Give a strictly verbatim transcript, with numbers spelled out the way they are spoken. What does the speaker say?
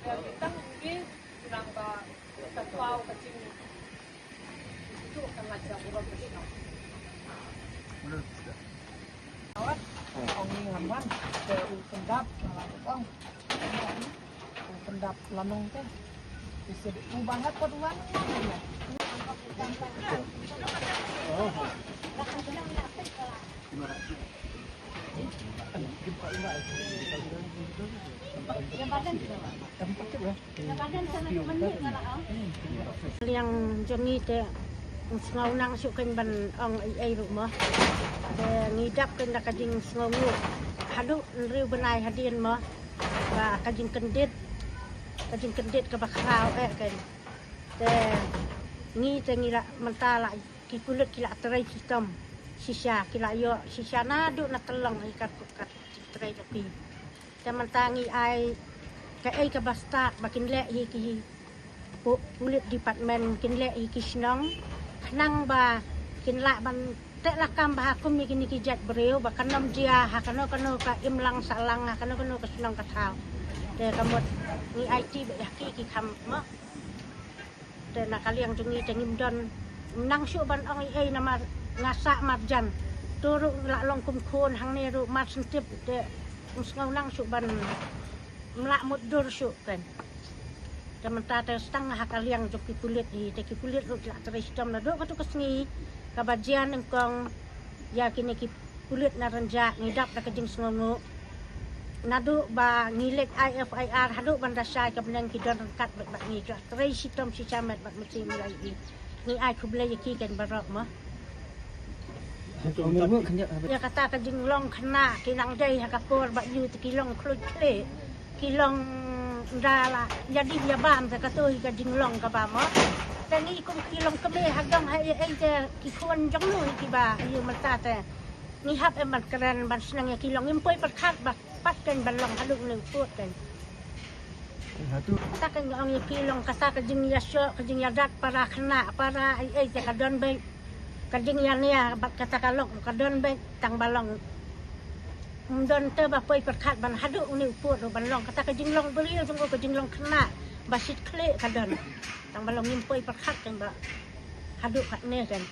Tang ki nang ba ka pau ka jing. Itu ka ngajak orang Kristen. Awat, ong ni ngaman, ke u pendap, malah ong. U pendap lanong te. Bisa di u bangat kot wan. Liang jong ngi te, sngew nang shuh kein ban ong ei ei ruh mo. Te ngi dap kein da ka jingsngewnguh haduh hynriew bnai hadien mo, ba ka jingkyndit, ka jingkyndit kaba khraw eh kein. Te ngi te ngi la mynta la ki pulit ki la trei shitom shisha, ki la ïoh shisha naduh na Tyllong hi kat kat trei da phi. Te mynta ngi ai kaei kaba stad ba kin leh hi ki pu-, pulit department, kin leh hi ki shnong khnang ba kin lah ban teh lakam bha kum ïa kine ki jait briew ba kan ym jia ha kano kano ka imlang sahlang, ha kano kano ka shnong ka thaw. Te ka mut ngi aiti beit ïa ki ki kham mo. Te na ka liang jong ngi te ngim don nang shuh ban ong ei ei namar nga sah marjan. To ruh la long kum khun hangne ruh mar shen tip te ym sngew nang shuh ban, ym lah mutdur shuh kein. Te mynta te tang ha ka liang jong ki pulit hi, te ki pulit ruh ki la trei shitom naduh katu ka sngi kaba jia nyngkong ïa kine ki pulit na Rynjah. Ngi dap da ka jingsngewnguh naduh ba ngi leit ai F I R haduh ban da shai ka bneng, ki don ryngkat bad, bad ngi. Ki la trei shitom shisha met bad mynsiem ïa ngi. Ngi ai khublei ïa ki kein baroh mo. Ïa kata ka jinglong khynnah, ki nang dei ha ka por ba ïoh te ki long khluit khlieh, ki long da la ïa dih ïa bam, te kato hi ka jinglong kaba mo. Te ngi kum ki longkmie ha dong ha ei ei te ki khun jong ngi kiba ïoh mynta te ngi hap em ban kren ban sneng ïa ki long, ngim poi pyrkhat ba pat kein ban long haduh ne u pud kein. Kata kein nga ong ïa ki long kata ka jingïashoh, ka jingïadat para khynnah, para ei ei te ka don beit. Ka jingïania bad kata ka lok ka don beit, tang ba long ym don te ba poi pyrkhat ban haduh une u pud ruh ban long kata ka jinglong briew jong u, ka jinglong khynnah ba shit khlieh ka don. Tang ba long ngim poi pyrkhat kein ba haduh katne kein.